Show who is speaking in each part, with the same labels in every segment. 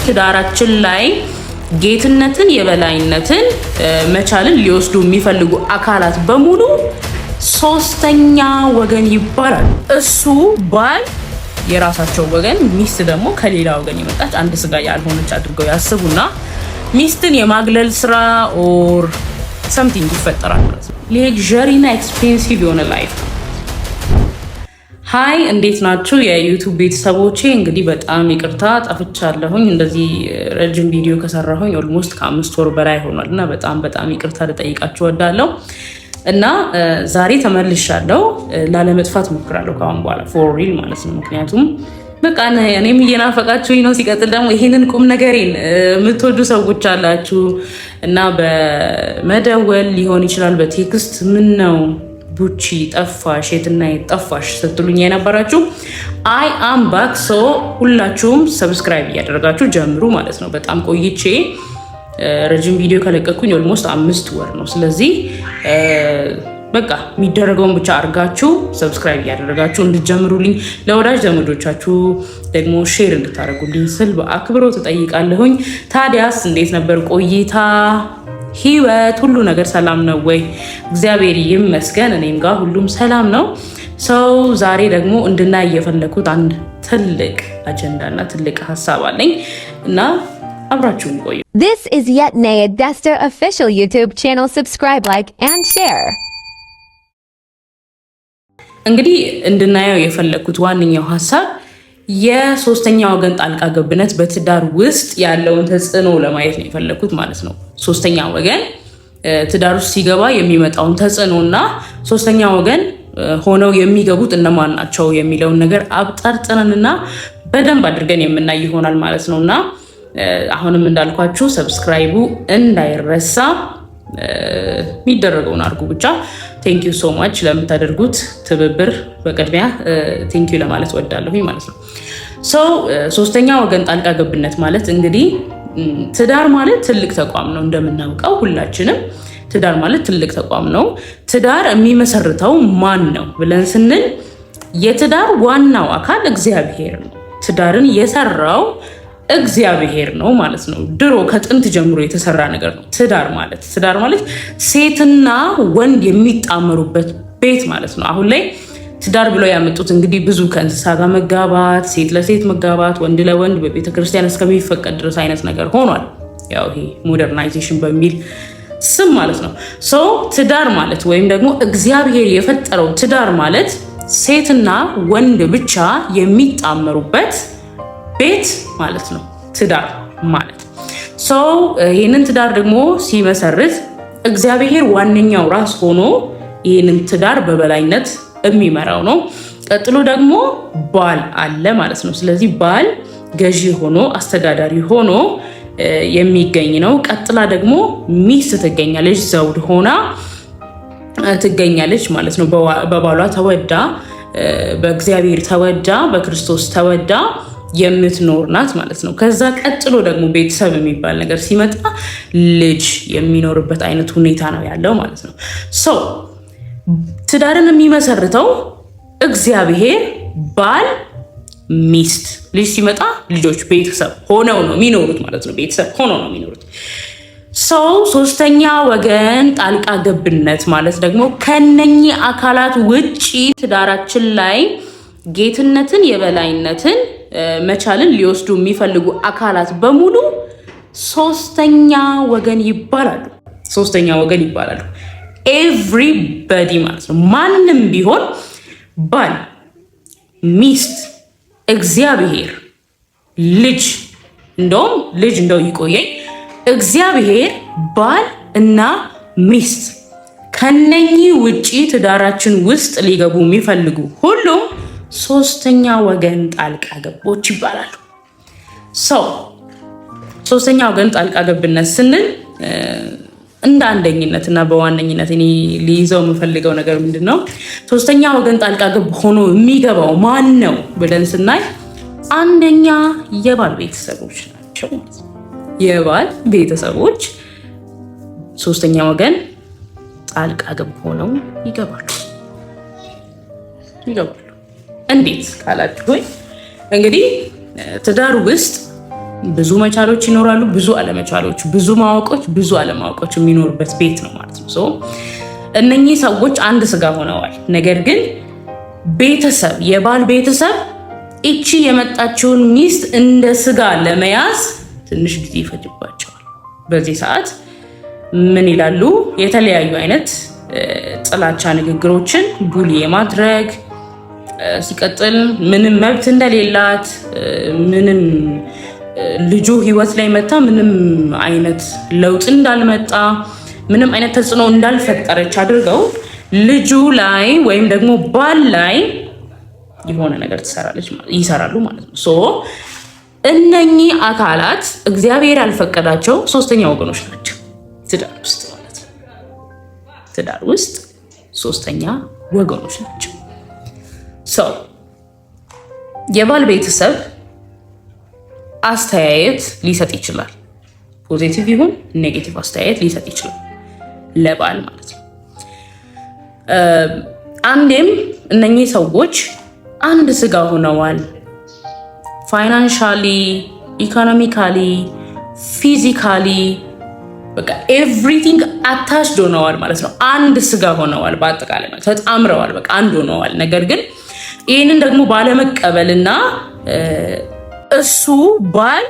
Speaker 1: ትዳራችን ላይ ጌትነትን፣ የበላይነትን፣ መቻልን ሊወስዱ የሚፈልጉ አካላት በሙሉ ሶስተኛ ወገን ይባላል። እሱ ባል የራሳቸው ወገን፣ ሚስት ደግሞ ከሌላ ወገን የመጣች አንድ ስጋ ያልሆነች አድርገው ያስቡና ሚስትን የማግለል ስራ or something ይፈጠራል ማለት ነው። Luxury ና expensive የሆነ life ነው። Hi፣ እንዴት ናችሁ የ YouTube ቤተሰቦቼ? እንግዲህ በጣም ይቅርታ ጠፍቻለሁኝ። እንደዚህ ረጅም ቪዲዮ ከሰራሁኝ almost ከ5 ወር በላይ ሆኗል እና በጣም በጣም ይቅርታ ልጠይቃችሁ እወዳለሁ እና ዛሬ ተመልሻለሁ። ላለመጥፋት እሞክራለሁ ከአሁን በኋላ for real ማለት ነው። ምክንያቱም በቃ እኔም እየናፈቃችሁኝ ነው። ሲቀጥል ደግሞ ይሄንን ቁም ነገሬን የምትወዱ ሰዎች አላችሁ እና በመደወል ሊሆን ይችላል፣ በ text ምን ነው ቡቺ ጠፋሽ፣ የትና የት ጠፋሽ ስትሉኝ የነበራችሁ I am back። So ሁላችሁም subscribe እያደረጋችሁ ጀምሩ ማለት ነው። በጣም ቆይቼ ረጅም ቪዲዮ ከለቀኩኝ almost 5 ወር ነው። ስለዚህ በቃ የሚደረገውን ብቻ አድርጋችሁ subscribe እያደረጋችሁ እንድትጀምሩልኝ፣ ለወዳጅ ዘመዶቻችሁ ደግሞ share እንድታደርጉልኝ ስል በአክብሮት እጠይቃለሁኝ። ታዲያስ እንዴት ነበር ቆይታ? ህይወት ሁሉ ነገር ሰላም ነው ወይ? እግዚአብሔር ይመስገን እኔም ጋር ሁሉም ሰላም ነው። So ዛሬ ደግሞ እንድናይ የፈለኩት አንድ ትልቅ አጀንዳ እና ትልቅ ሀሳብ አለኝ እና አብራችሁን ቆዩ።
Speaker 2: This is Yetnayet Desta official YouTube channel. Subscribe, like, and share.
Speaker 1: እንግዲህ እንድናየው የፈለግኩት ዋነኛው ሀሳብ የሶስተኛ ወገን ጣልቃ ገብነት በትዳር ውስጥ ያለውን ተጽዕኖ ለማየት ነው የፈለግኩት ማለት ነው። ሶስተኛ ወገን ትዳር ውስጥ ሲገባ የሚመጣውን ተጽዕኖ እና ሶስተኛ ወገን ሆነው የሚገቡት እነማን ናቸው የሚለውን ነገር አብጠርጥረንና በደንብ አድርገን የምናይ ይሆናል ማለት ነው። እና አሁንም እንዳልኳችሁ subscribe ኡ እንዳይረሳ፣ የሚደረገውን አድርጉ ብቻ። Thank you so much ለምታደርጉት ትብብር በቅድሚያ thank you ለማለት እወዳለሁኝ ማለት ነው። So ሶስተኛ ወገን ጣልቃ ገብነት ማለት እንግዲህ ትዳር ማለት ትልቅ ተቋም ነው፣ እንደምናውቀው ሁላችንም። ትዳር ማለት ትልቅ ተቋም ነው። ትዳር የሚመሰርተው ማን ነው ብለን ስንል የትዳር ዋናው አካል እግዚአብሔር ነው። ትዳርን የሰራው እግዚአብሔር ነው ማለት ነው። ድሮ ከጥንት ጀምሮ የተሰራ ነገር ነው ትዳር ማለት። ትዳር ማለት ሴትና ወንድ የሚጣመሩበት ቤት ማለት ነው። አሁን ላይ ትዳር ብለው ያመጡት እንግዲህ ብዙ ከእንስሳ ጋር መጋባት፣ ሴት ለሴት መጋባት፣ ወንድ ለወንድ በቤተ ክርስቲያን እስከሚፈቀድ ድረስ አይነት ነገር ሆኗል። ያው ይሄ modernization በሚል ስም ማለት ነው። So ትዳር ማለት ወይም ደግሞ እግዚአብሔር የፈጠረው ትዳር ማለት ሴትና ወንድ ብቻ የሚጣመሩበት ቤት ማለት ነው። ትዳር ማለት so ይህንን ትዳር ደግሞ ሲመሰርት እግዚአብሔር ዋነኛው ራስ ሆኖ ይህንን ትዳር በበላይነት የሚመራው ነው። ቀጥሎ ደግሞ ባል አለ ማለት ነው። ስለዚህ ባል ገዢ ሆኖ አስተዳዳሪ ሆኖ የሚገኝ ነው። ቀጥላ ደግሞ ሚስት ትገኛለች፣ ዘውድ ሆና ትገኛለች ማለት ነው። በባሏ ተወዳ፣ በእግዚአብሔር ተወዳ፣ በክርስቶስ ተወዳ የምትኖር ናት ማለት ነው። ከዛ ቀጥሎ ደግሞ ቤተሰብ የሚባል ነገር ሲመጣ ልጅ የሚኖርበት አይነት ሁኔታ ነው ያለው ማለት ነው። So ትዳርን የሚመሰርተው እግዚአብሔር፣ ባል፣ ሚስት፣ ልጅ ሲመጣ ልጆች ቤተሰብ ሆነው ነው የሚኖሩት ማለት ነው። ቤተሰብ ሆነው ነው የሚኖሩት። So ሶስተኛ ወገን ጣልቃ ገብነት ማለት ደግሞ ከነኚህ አካላት ውጪ ትዳራችን ላይ ጌትነትን፣ የበላይነትን፣ መቻልን ሊወስዱ የሚፈልጉ አካላት በሙሉ ሶስተኛ ወገን ይባላሉ። ሶስተኛ ወገን ይባላሉ። Everybody ማለት ነው። ማንም ቢሆን ባል፣ ሚስት፣ እግዚአብሔር፣ ልጅ፣ እንደውም ልጅ እንደው ይቆየኝ፣ እግዚአብሔር፣ ባል እና ሚስት፣ ከነኚህ ውጪ ትዳራችን ውስጥ ሊገቡ የሚፈልጉ ሁሉም ሶስተኛ ወገን ጣልቃ ገቦች ይባላሉ። So ሶስተኛ ወገን ጣልቃ ገብነት ስንል እንደ አንደኝነት እና በዋነኝነት እኔ ሊይዘው የምፈልገው ነገር ምንድን ነው? ሶስተኛ ወገን ጣልቃ ገብ ሆኖ የሚገባው ማን ነው ብለን ስናይ አንደኛ የባል ቤተሰቦች ናቸው። የባል ቤተሰቦች ሶስተኛ ወገን ጣልቃ ገብ ሆነው ይገባሉ። እንዴት ካላችሁ እንግዲህ ትዳር ውስጥ ብዙ መቻሎች ይኖራሉ፣ ብዙ አለመቻሎች፣ ብዙ ማወቆች፣ ብዙ አለማወቆች የሚኖሩበት ቤት ነው ማለት ነው። So እነኚህ ሰዎች አንድ ስጋ ሆነዋል። ነገር ግን ቤተሰብ፣ የባል ቤተሰብ እቺ የመጣችውን ሚስት እንደ ስጋ ለመያዝ ትንሽ ጊዜ ይፈጅባቸዋል። በዚህ ሰዓት ምን ይላሉ? የተለያዩ አይነት ጥላቻ ንግግሮችን፣ bully የማድረግ፣ ሲቀጥል ምንም መብት እንደሌላት፣ ምንም ልጁ ህይወት ላይ መታ ምንም አይነት ለውጥ እንዳልመጣ፣ ምንም አይነት ተጽዕኖ እንዳልፈጠረች አድርገው ልጁ ላይ ወይም ደግሞ ባል ላይ የሆነ ነገር ይሰራሉ ማለት ነው። So እነኚህ አካላት እግዚአብሔር ያልፈቀዳቸው ሶስተኛ ወገኖች ናቸው ትዳር ውስጥ ማለት ነው። ትዳር ውስጥ ሶስተኛ ወገኖች ናቸው። So የባል ቤተሰብ አስተያየት ሊሰጥ ይችላል። Positive ይሁን negative አስተያየት ሊሰጥ ይችላል ለባል ማለት ነው። አንዴም እነኚህ ሰዎች አንድ ስጋ ሆነዋል። Financially፣ economically፣ physically በቃ everything attached ሆነዋል ማለት ነው። አንድ ስጋ ሆነዋል፣ በአጠቃላይ ተጣምረዋል፣ በቃ አንድ ሆነዋል። ነገር ግን ይህንን ደግሞ ባለመቀበልና እሱ ባል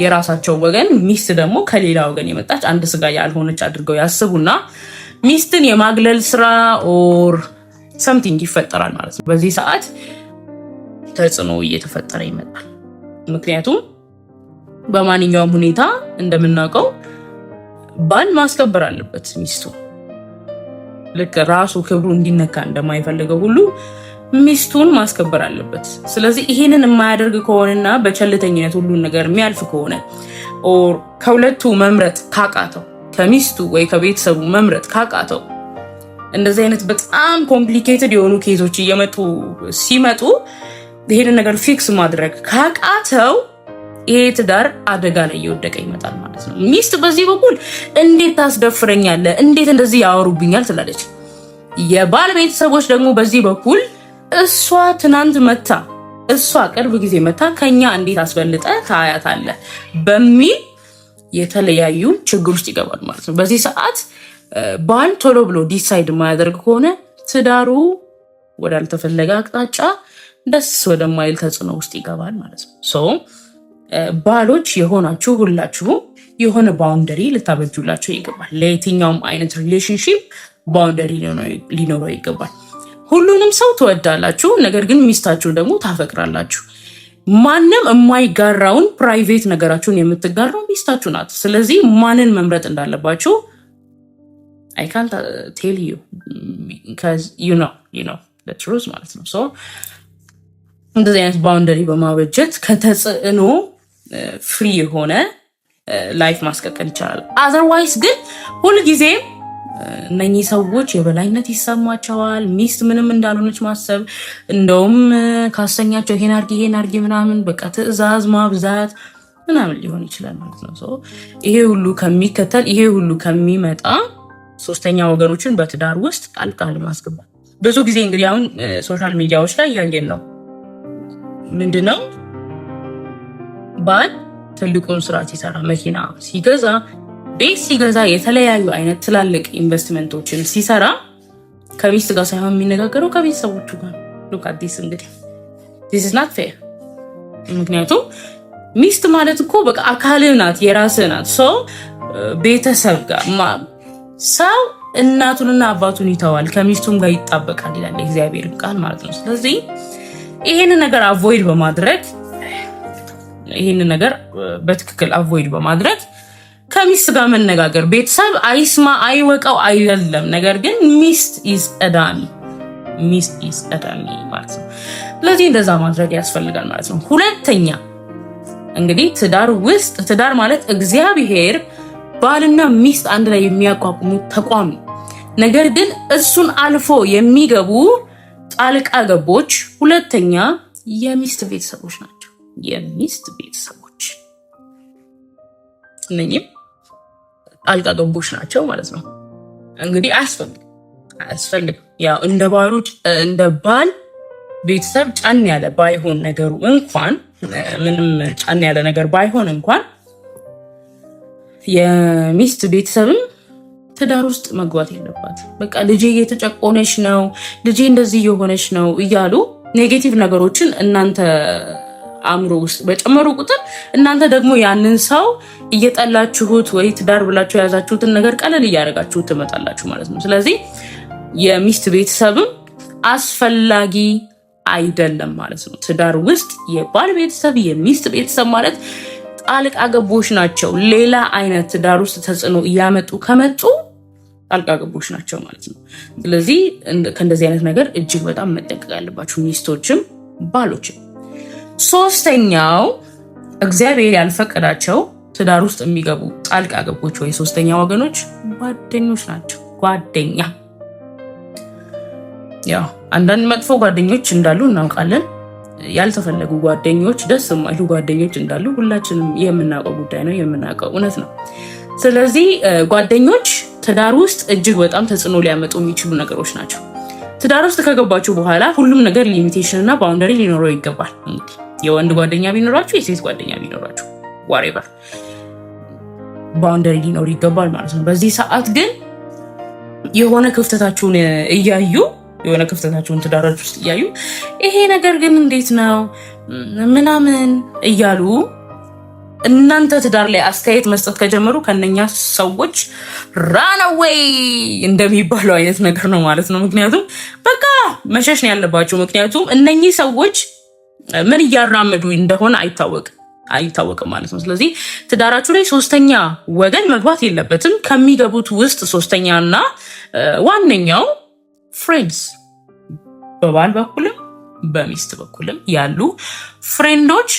Speaker 1: የራሳቸው ወገን፣ ሚስት ደግሞ ከሌላ ወገን የመጣች አንድ ስጋ ያልሆነች አድርገው ያስቡና ሚስትን የማግለል ስራ or something ይፈጠራል ማለት ነው። በዚህ ሰዓት ተጽዕኖ እየተፈጠረ ይመጣል። ምክንያቱም በማንኛውም ሁኔታ እንደምናውቀው ባል ማስከበር አለበት ሚስቱ። ልክ ራሱ ክብሩ እንዲነካ እንደማይፈልገው ሁሉ ሚስቱን ማስከበር አለበት። ስለዚህ ይሄንን የማያደርግ ከሆነና በቸልተኝነት ሁሉን ነገር የሚያልፍ ከሆነ or ከሁለቱ መምረጥ ካቃተው፣ ከሚስቱ ወይ ከቤተሰቡ መምረጥ ካቃተው፣ እንደዚህ አይነት በጣም complicated የሆኑ case ኦች እየመጡ ሲመጡ ይሄንን ነገር fix ማድረግ ካቃተው ይሄ ትዳር አደጋ ላይ እየወደቀ ይመጣል ማለት ነው። ሚስት በዚህ በኩል እንዴት ታስደፍረኛለህ፣ እንዴት እንደዚህ ያወሩብኛል ትላለች። የባል ቤተሰቦች ደግሞ በዚህ በኩል እሷ ትናንት መታ፣ እሷ ቅርብ ጊዜ መታ ከኛ እንዴት አስበልጠህ ታያታለህ በሚል የተለያዩ ችግር ውስጥ ይገባሉ ማለት ነው። በዚህ ሰዓት ባል ቶሎ ብሎ decide የማያደርግ ከሆነ ትዳሩ ወዳልተፈለገ አቅጣጫ፣ ደስ ወደማይል ተጽዕኖ ውስጥ ይገባል ማለት ነው። So ባሎች የሆናችሁ ሁላችሁም የሆነ boundary ልታበጁላቸው ይገባል። ለየትኛውም አይነት relationship boundary ሊኖረው ይገባል። ሁሉንም ሰው ትወዳላችሁ፣ ነገር ግን ሚስታችሁን ደግሞ ታፈቅራላችሁ። ማንም የማይጋራውን private ነገራችሁን የምትጋራው ሚስታችሁ ናት። ስለዚህ ማንን መምረጥ እንዳለባችሁ አይ ካንት ቴል ዩ ዩ ኖ ትሩዝ ማለት ነው። እንደዚህ አይነት boundary በማበጀት ከተጽዕኖ free የሆነ life ማስቀጠል ይቻላል። Otherwise ግን ሁልጊዜም እነኚህ ሰዎች የበላይነት ይሰማቸዋል። ሚስት ምንም እንዳልሆነች ማሰብ፣ እንደውም ካሰኛቸው ይሄን አርጊ፣ ይሄን አርጊ ምናምን በቃ ትዕዛዝ ማብዛት ምናምን ሊሆን ይችላል ማለት ነው። ይሄ ሁሉ ከሚከተል፣ ይሄ ሁሉ ከሚመጣ ሶስተኛ ወገኖችን በትዳር ውስጥ ጣልቃ አለማስገባት። ብዙ ጊዜ እንግዲህ አሁን social media ዎች ላይ እያየን ነው። ምንድነው? ባል ትልቁን ስራ ሲሰራ፣ መኪና ሲገዛ፣ ቤት ሲገዛ፣ የተለያዩ አይነት ትላልቅ ኢንቨስትመንቶችን ሲሰራ ከሚስት ጋር ሳይሆን የሚነጋገረው ከቤተሰቦቹ ጋር። Look at this። እንግዲህ this is not fair። ምክንያቱም ሚስት ማለት እኮ በቃ አካልህ ናት፣ የራስህ ናት። So ቤተሰብ ጋር፣ ሰው እናቱንና አባቱን ይተዋል ከሚስቱም ጋር ይጣበቃል ይላል የእግዚአብሔር ቃል ማለት ነው። ስለዚህ ይህንን ነገር በትክክል avoid በማድረግ ከሚስት ጋር መነጋገር፣ ቤተሰብ አይስማ አይወቀው አይደለም፣ ነገር ግን ሚስት is ቀዳሚ፣ ሚስት is ቀዳሚ ማለት ነው። ስለዚህ እንደዛ ማድረግ ያስፈልጋል ማለት ነው። ሁለተኛ እንግዲህ ትዳር ውስጥ፣ ትዳር ማለት እግዚአብሔር ባልና ሚስት አንድ ላይ የሚያቋቁሙት ተቋም ነው። ነገር ግን እሱን አልፎ የሚገቡ ጣልቃ ገቦች ሁለተኛ የሚስት ቤተሰቦች ናቸው። የሚስት ቤተሰቦች እነኚህም ጣልቃ ገቦች ናቸው ማለት ነው። እንግዲህ አያስፈልግም፣ አያስፈልግም። ያው እንደ ባሎች እንደ ባል ቤተሰብ ጫን ያለ ባይሆን ነገሩ እንኳን ምንም ጫን ያለ ነገር ባይሆን እንኳን የሚስት ቤተሰብም ትዳር ውስጥ መግባት የለባት። በቃ ልጄ እየተጨቆነች ነው፣ ልጄ እንደዚህ እየሆነች ነው እያሉ negative ነገሮችን እናንተ አእምሮ ውስጥ በጨመሩ ቁጥር እናንተ ደግሞ ያንን ሰው እየጠላችሁት ወይ ትዳር ብላችሁ የያዛችሁትን ነገር ቀለል እያደረጋችሁት ትመጣላችሁ ማለት ነው። ስለዚህ የሚስት ቤተሰብም አስፈላጊ አይደለም ማለት ነው። ትዳር ውስጥ የባል ቤተሰብ፣ የሚስት ቤተሰብ ማለት ጣልቃ ገቦች ናቸው። ሌላ አይነት ትዳር ውስጥ ተጽዕኖ እያመጡ ከመጡ ጣልቃ ገቦች ናቸው ማለት ነው። ስለዚህ ከእንደዚህ አይነት ነገር እጅግ በጣም መጠንቀቅ ያለባችሁ ሚስቶችም ባሎችም። ሶስተኛው እግዚአብሔር ያልፈቀዳቸው ትዳር ውስጥ የሚገቡ ጣልቃ ገቦች ወይ ሶስተኛ ወገኖች ጓደኞች ናቸው። ጓደኛ፣ ያው አንዳንድ መጥፎ ጓደኞች እንዳሉ እናውቃለን። ያልተፈለጉ ጓደኞች፣ ደስ የማይሉ ጓደኞች እንዳሉ ሁላችንም የምናውቀው ጉዳይ ነው፣ የምናውቀው እውነት ነው። ስለዚህ ጓደኞች ትዳር ውስጥ እጅግ በጣም ተጽዕኖ ሊያመጡ የሚችሉ ነገሮች ናቸው። ትዳር ውስጥ ከገባችሁ በኋላ ሁሉም ነገር limitation እና boundary ሊኖረው ይገባል። እንግዲህ የወንድ ጓደኛ ቢኖራችሁ፣ የሴት ጓደኛ ቢኖራችሁ፣ whatever boundary ሊኖር ይገባል ማለት ነው። በዚህ ሰዓት ግን የሆነ ክፍተታችሁን እያዩ፣ የሆነ ክፍተታችሁን ትዳራችሁ ውስጥ እያዩ ይሄ ነገር ግን እንዴት ነው ምናምን እያሉ እናንተ ትዳር ላይ አስተያየት መስጠት ከጀመሩ ከነኛ ሰዎች run away እንደሚባለው አይነት ነገር ነው ማለት ነው። ምክንያቱም በቃ መሸሽ ነው ያለባቸው። ምክንያቱም እነኚህ ሰዎች ምን እያራመዱ እንደሆነ አይታወቅም ማለት ነው። ስለዚህ ትዳራችሁ ላይ ሶስተኛ ወገን መግባት የለበትም። ከሚገቡት ውስጥ ሶስተኛና ዋነኛው friends፣ በባል በኩልም በሚስት በኩልም ያሉ friend ኦች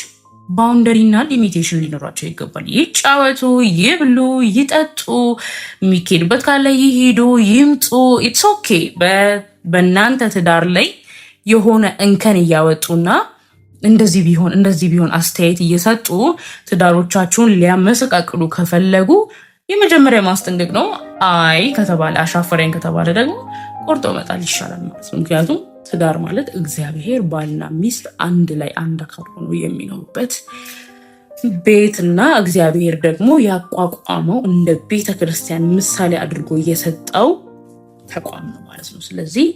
Speaker 1: boundary እና limitation ሊኖራቸው ይገባል። ይጫወቱ፣ ይብሉ፣ ይጠጡ፣ የሚኬድበት ካለ ይሄዱ፣ ይምጡ። It's okay። በእናንተ ትዳር ላይ የሆነ እንከን እያወጡና እንደዚህ ቢሆን እንደዚህ ቢሆን አስተያየት እየሰጡ ትዳሮቻችሁን ሊያመሰቃቅሉ ከፈለጉ የመጀመሪያ ማስጠንቀቅ ነው። አይ ከተባለ፣ አሻፈረኝ ከተባለ ደግሞ ቆርጦ መጣል ይሻላል ማለት ነው። ምክንያቱም ትዳር ማለት እግዚአብሔር ባልና ሚስት አንድ ላይ አንድ አካል ሆኖ የሚኖሩበት ቤትና እግዚአብሔር ደግሞ ያቋቋመው እንደ ቤተ ክርስቲያን ምሳሌ አድርጎ እየሰጠው ተቋም ነው ማለት ነው። ስለዚህ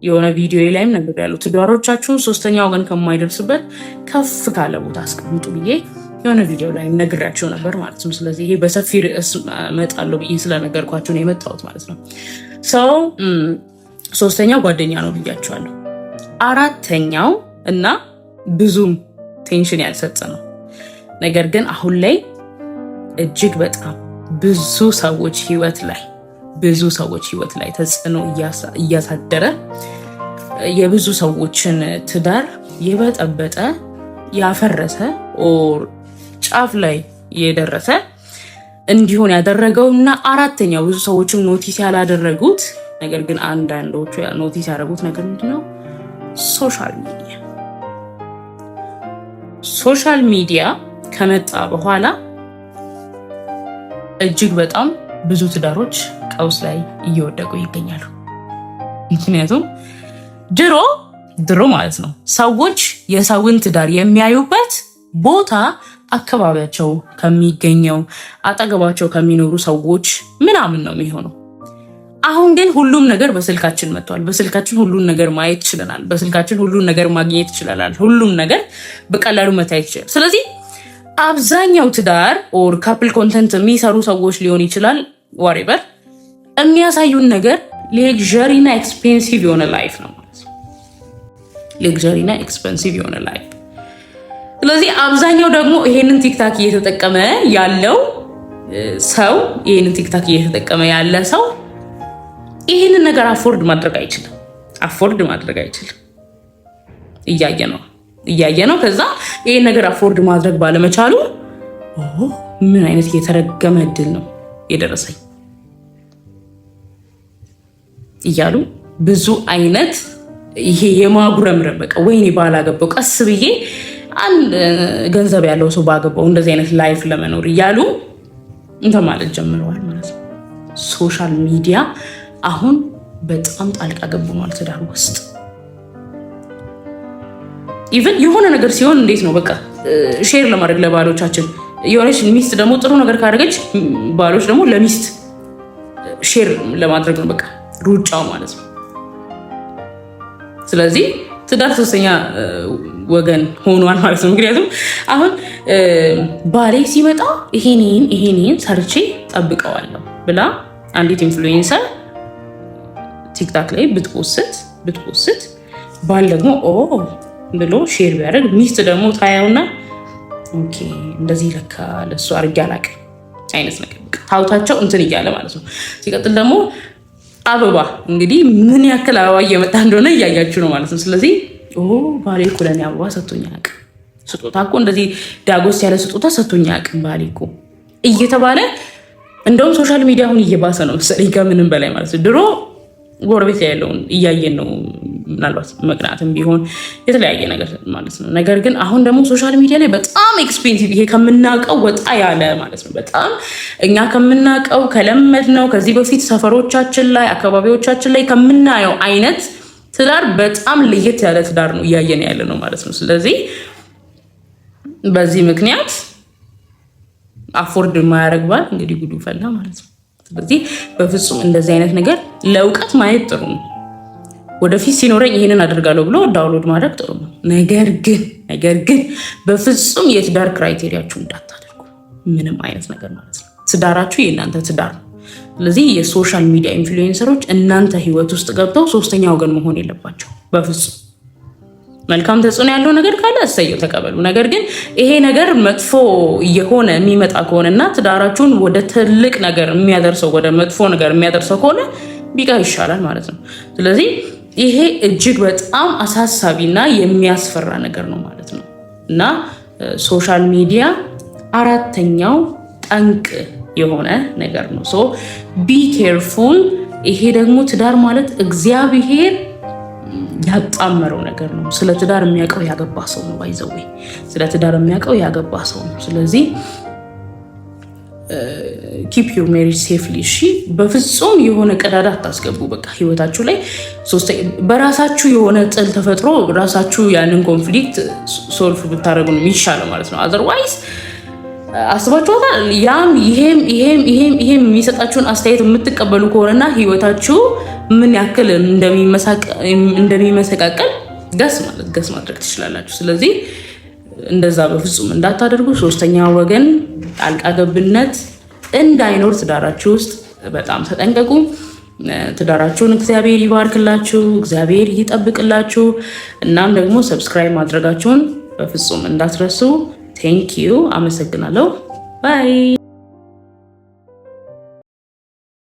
Speaker 1: የሆነ ቪዲዮ ላይም ነግሬያለሁ። ትዳሮቻችሁን ሶስተኛ ወገን ከማይደርስበት ከፍ ካለ ቦታ አስቀምጡ ብዬ የሆነ ቪዲዮ ላይ ነግሬያቸው ነበር ማለት ነው። ስለዚህ ይሄ በሰፊ ርዕስ እመጣለሁ ብዬ ስለነገርኳቸው ነው የመጣሁት ማለት ነው። So ሶስተኛው ጓደኛ ነው ብያቸዋለሁ። አራተኛው እና ብዙም tension ያልሰጠ ነው፣ ነገር ግን አሁን ላይ እጅግ በጣም ብዙ ሰዎች ህይወት ላይ ተጽዕኖ እያሳደረ፣ የብዙ ሰዎችን ትዳር የበጠበጠ፣ ያፈረሰ or ጫፍ ላይ የደረሰ እንዲሆን ያደረገው እና አራተኛው ብዙ ሰዎችም notice ያላደረጉት ነገር ግን አንዳንዶቹ notice ያደረጉት ነገር ምንድነው? Social media። Social media ከመጣ በኋላ እጅግ በጣም ብዙ ትዳሮች ቀውስ ላይ እየወደቁ ይገኛሉ። ምክንያቱም ድሮ ድሮ ማለት ነው ሰዎች የሰውን ትዳር የሚያዩበት ቦታ አካባቢያቸው ከሚገኘው፣ አጠገባቸው ከሚኖሩ ሰዎች ምናምን ነው የሚሆነው። አሁን ግን ሁሉም ነገር በስልካችን መጥቷል። በስልካችን ሁሉን ነገር ማየት ችለናል። በስልካችን ሁሉን ነገር ማግኘት ችለናል። ሁሉም ነገር በቀላሉ መታየት ይችላል። ስለዚህ አብዛኛው ትዳር or couple content የሚሰሩ ሰዎች ሊሆን ይችላል፣ whatever፣ የሚያሳዩን ነገር luxury እና expensive የሆነ life ነው ማለት ነው። Luxury እና expensive የሆነ life። ስለዚህ አብዛኛው ደግሞ ይሄንን TikTok እየተጠቀመ ያለ ሰው ይሄንን ነገር afford ማድረግ አይችልም። Afford ማድረግ አይችልም። እያየ ነው እያየ ነው። ከዛ ይሄን ነገር afford ማድረግ ባለመቻሉ ምን አይነት የተረገመ እድል ነው የደረሰኝ እያሉ ብዙ አይነት ይሄ የማጉረምረም፣ በቃ ወይኔ ባላገባው፣ ቀስ ብዬ አንድ ገንዘብ ያለው ሰው ባገባው እንደዚህ አይነት life ለመኖር እያሉ እንትን ማለት ጀምረዋል ማለት ነው። Social media አሁን በጣም ጣልቃ ገብ ሆኗል ትዳር ውስጥ። Even የሆነ ነገር ሲሆን እንዴት ነው በቃ share ለማድረግ ለባሎቻችን፣ የሆነች ሚስት ደግሞ ጥሩ ነገር ካደረገች ባሎች ደግሞ ለሚስት share ለማድረግ ነው በቃ ሩጫው ማለት ነው። ስለዚህ ትዳር ሶስተኛ ወገን ሆኗል ማለት ነው። ምክንያቱም አሁን ባሌ ሲመጣ ይሄንን ይሄንን ሰርቼ ጠብቀዋለሁ ብላ አንዲት influencer TikTok ላይ ብት post ባል ደግሞ ኦ ብሎ share ቢያደርግ፣ ሚስት ደግሞ ታየውና okay እንደዚህ ለካ ለእሱ አድርጌ አላውቅም አይነት ነገር ታውታቸው እንትን እያለ ማለት ነው። ሲቀጥል ደግሞ አበባ እንግዲህ ምን ያክል አበባ እየመጣ እንደሆነ እያያችሁ ነው ማለት ነው። ስለዚህ ባሌ እኮ ለእኔ አበባ ሰጥቶኝ አያውቅም፣ ስጦታ እኮ እንደዚህ ዳጎስ ያለ ስጦታ ሰጥቶኝ አያውቅም ባሌ እኮ እየተባለ፣ እንደውም social media አሁን እየባሰ ነው መሰለኝ ከምንም በላይ ማለት ነው። ድሮ ጎረቤት ላይ ያለውን እያየን ነው፣ ምናልባት መቅናትም ቢሆን የተለያየ ነገር ማለት ነው። ነገር ግን አሁን ደግሞ social media ላይ በጣም expensive፣ ይሄ ከምናውቀው ወጣ ያለ ማለት ነው። በጣም እኛ ከምናውቀው፣ ከለመድነው፣ ከዚህ በፊት ሰፈሮቻችን ላይ፣ አካባቢዎቻችን ላይ ከምናየው አይነት ትዳር በጣም ለየት ያለ ትዳር ነው እያየን ያለ ነው ማለት ነው። ስለዚህ በዚህ ምክንያት afford የማያደርግ ባል እንግዲህ ጉዱ ፈላ ማለት ነው። ስለዚህ በፍጹም እንደዚህ አይነት ነገር ለእውቀት ማየት ጥሩ ነው። ወደፊት ሲኖረኝ ይሄንን አደርጋለሁ ብሎ download ማድረግ ጥሩ ነው። ነገር ግን በፍጹም የትዳር criteria ችሁ እንዳታደርጉ ምንም አይነት ነገር ማለት ነው። ትዳራችሁ የእናንተ ትዳር ነው። ስለዚህ የ social media influencer ኦች እናንተ ህይወት ውስጥ ገብተው ሶስተኛ ወገን መሆን የለባቸው በፍጹም። መልካም ተጽዕኖ ያለው ነገር ካለ እሰየው፣ ተቀበሉ። ነገር ግን ይሄ ነገር መጥፎ እየሆነ የሚመጣ ከሆነና ትዳራችሁን ወደ ትልቅ ነገር የሚያደርሰው፣ ወደ መጥፎ ነገር የሚያደርሰው ከሆነ ቢቀር ይሻላል ማለት ነው። ስለዚህ ይሄ እጅግ በጣም አሳሳቢና የሚያስፈራ ነገር ነው ማለት ነው። እና social media አራተኛው ጠንቅ የሆነ ነገር ነው። So be careful። ይሄ ደግሞ ትዳር ማለት እግዚአብሔር ያጣመረው ነገር ነው። ስለ ትዳር የሚያውቀው ያገባ ሰው ነው። By the way፣ ስለ ትዳር የሚያውቀው ያገባ ሰው ነው። ስለዚህ keep your marriage safely። እሺ፣ በፍጹም የሆነ ቀዳዳ አታስገቡ። በቃ ህይወታችሁ ላይ በራሳችሁ የሆነ ጥል ተፈጥሮ ራሳችሁ ያንን conflict solve ብታደርጉ ነው የሚሻለው ማለት ነው። Otherwise አስባችኋታል። ያም ይሄም ይሄም ይሄም ይሄም የሚሰጣችሁን አስተያየት የምትቀበሉ ከሆነና ህይወታችሁ ምን ያክል እንደሚመሰቃቀል guess ማለት guess ማድረግ ትችላላችሁ። ስለዚህ እንደዛ በፍጹም እንዳታደርጉ። ሶስተኛ ወገን ጣልቃ ገብነት እንዳይኖር ትዳራችሁ ውስጥ በጣም ተጠንቀቁ። ትዳራችሁን እግዚአብሔር ይባርክላችሁ፣ እግዚአብሔር ይጠብቅላችሁ። እናም ደግሞ subscribe ማድረጋችሁን በፍጹም እንዳትረሱ። Thank you። አመሰግናለሁ። Bye።